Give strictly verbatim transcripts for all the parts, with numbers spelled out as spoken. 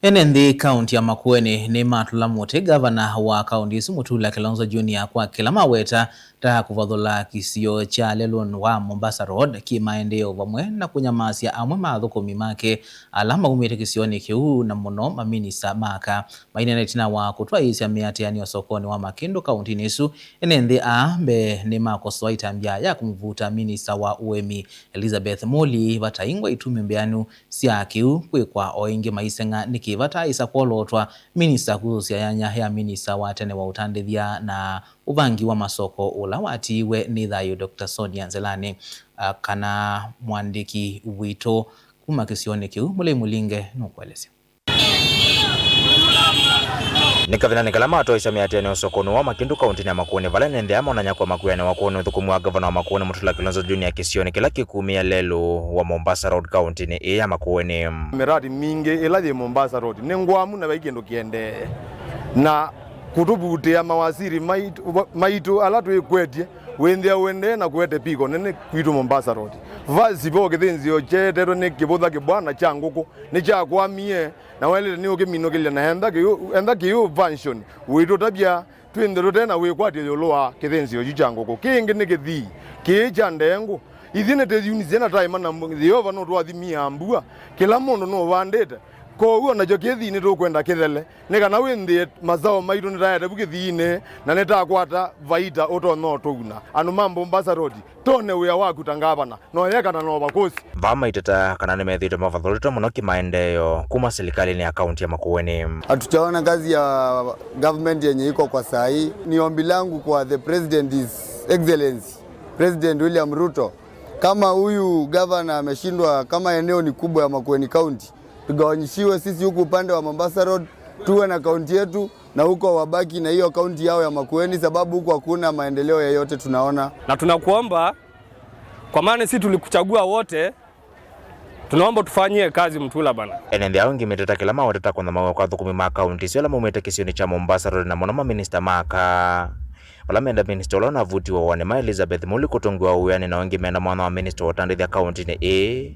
Ene nthĩ kaunti ya Makueni nĩmatũla mũtĩ ngavana wa kaunti ĩsu Mutula Kilonzo Junior kwa kĩla maweta ta kũvathũla kĩsio kya lelũnĩ wa Mombasa Road kĩ maendeeo, vamwe na kũnyamasya amwe ma athũkũmi make ala maumĩte kĩsionĩ kĩu, na mũno maminista ma aka. Maineena ĩtina wa kũtwaĩĩsya mĩatĩanĩo sokonĩ wa Makĩndũ kauntinĩ ĩsu, ene nthĩ aa mbee nĩmakosoa ĩtambya ya kũmũvuta minista wa ũĩmi Elizabeth Muli vataingwa itumi mbeanu sya kĩu kwĩkwa, o ĩngĩ maiseng'a nĩkĩ vataaĩsa kwolootwa minista kũthũsya yanya ya minista wa tene wa ũtandĩthya na ũvangi wa masoko ũla watiiwe nĩ thayũ, Doctor Sonia Nzelani, a, kana mwandĩki witũ kuma kĩsionĩ kĩu, Mũlei Mũlinge, nũkũelesya. Nĩ kavindanĩ kala matoesya mĩatĩanĩo sokonĩ wa Makĩndũ kauntinĩ ya Makueni, vala ene nthĩ aa monany'a kwa makwĩanĩwa kwona ũthũkũmi wa ngavana wa Makueni Mutula Kilonzo Junior kĩsionĩ kĩla kĩkumĩa lelũ wa Mombasa Road kauntinĩ ĩĩ ya Makueni. Miradi mingĩ ĩla yĩ Mombasa Road nĩ ngwamu na vai kĩndũ kĩendee. Na kũtũvutĩa mawasiri maitũ, maitũ ala twĩkwetye, wĩnthĩa ũendee na kũete piko nene kwitũ Mombasa Road. Vasi vo kĩthĩnzĩo kyeetetwe nĩ kĩvũtha kĩbwana kya ngũkũ nĩkyakwamie, na waĩlĩte nĩ ũkĩminũkĩlya na entha kĩu, entha kĩu function wĩtũtavya twĩnthe tũte na wĩkwatyo ĩũlũ wa kĩthĩnzĩo kyu kya ngũkũ. Kĩngĩ nĩ kĩthii kĩĩ kya ndengũ. Ithyĩ nĩtwĩyunisye na taĩma na mbu-, Yeova nũtũathimie mbua, kĩla mũndũ nũvandĩte. Kwoou o nakyo kĩthii nĩtũkwenda kĩthele, nĩ kana wĩnthĩe masaũ maitũ nĩtaete vu kĩthiinĩ na nĩtakwata vaita ũtonya ũtũuna. Andũ ma Mombasa Road, tone wĩa waku ta ngavana, na ũyekana na ũvakusi. Vaa maiteta kana nĩmethĩĩtwe mavathũlĩtwe mũno kĩmaendeeo kuma silikalĩnĩ ya kaunti ya Makueni. Hatujaona kazi ya government yenye iko kwa saa hii. Ni ombi langu kwa the president, His Excellency President William Ruto, kama huyu governor ameshindwa, kama eneo ni kubwa ya Makueni County, tugawanyishiwe sisi huku upande wa Mombasa Road, tuwe na kaunti yetu, na huko wabaki na hiyo kaunti yao ya Makueni, sababu huko hakuna maendeleo yoyote tunaona. Na tunakuomba, kwa maana sisi tulikuchagua wote, tunaomba tufanyie kazi, Mutula bana. Ene nthĩ aa ĩngĩ meteta kĩla mawetete kũnyamawa kwa athũkũmi ma kaunti isu ala maumĩte kĩsionĩ kya Mombasa Road, na mũno maminista ma aka. Vala menda minista ũla ũnavutiwe ũaani ma Elizabeth Muli kũtũngĩwa wĩanĩ, na o ĩngĩ menda mwanya wa minista wa ũtandĩthya kauntinĩ ĩĩ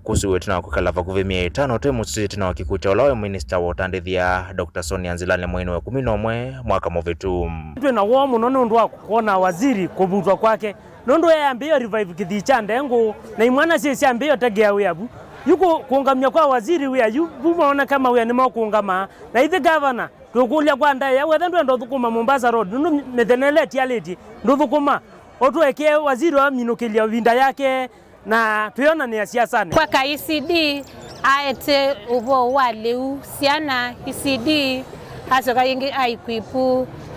kũsuiwa ĩtina wa kwĩkala vakuvĩ myei ĩtano ũte mũsisya ĩtina wa kĩkw'ũ kya ũla waĩ minista wa ũtandĩthya, Doctor Sonia Nzilani, mweinĩ wa ĩkũmi na ũmwe mwaka mũvĩtu. Twĩ na woo mũno nĩ ũndũ wa kwona waziri kũvutwa kwake, nũndũ eambĩĩo revive kĩthii kya ndengũ, na imwana syĩ syambĩĩo tegea wĩa vu. Yu kũ-, kũũngamya kwa waziri wĩa yu vu, maoneka mawĩa nĩmokũũngama, na ithyĩ gavana, tũkũlya kwa ndaĩa, wetha ndwenda ũthũkũma Mombasa Road, nũndũ mĩthenya ĩla ĩtialĩtye ndũthũkũma, ũtũekee waziri waminũkĩlya ĩvinda yake, na twĩonanĩa siasanĩ. Kwa ka E C D aete ũvoo wa lĩu, syana, E C D, asyoka ĩngĩ a equip,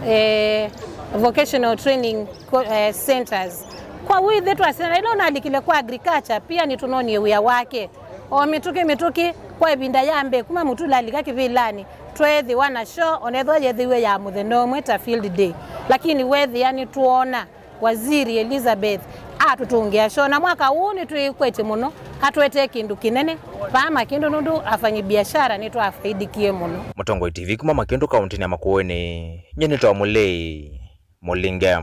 eh, vocational training co-, eh, centers. Kwa wĩthĩ twasya, ĩla ũnalikile kwa agriculture, pia nĩtũnonie wĩa wake. O mĩtũkĩ mĩtũkĩ, kwa ĩvinda ya mbee kuma Mutula alika kĩvĩlanĩ, tweethĩwa na show, onethwa yethĩiwe ya mũthenya ũmwe ta field day. Lakini weethĩa nĩtwoona waziri Elizabeth atũtũngĩa show, na mwaka ũũ nĩtwĩkwetye mũno, atũetee kĩndũ kĩnene vaa Makĩndũ, nũndũ afanyi biashara nĩtwafaidikie mũno. Mũtongoi T V kuma Makĩndũ kauntinĩ ya Makueni, nyie nĩtawa Mũlei Mũlinge.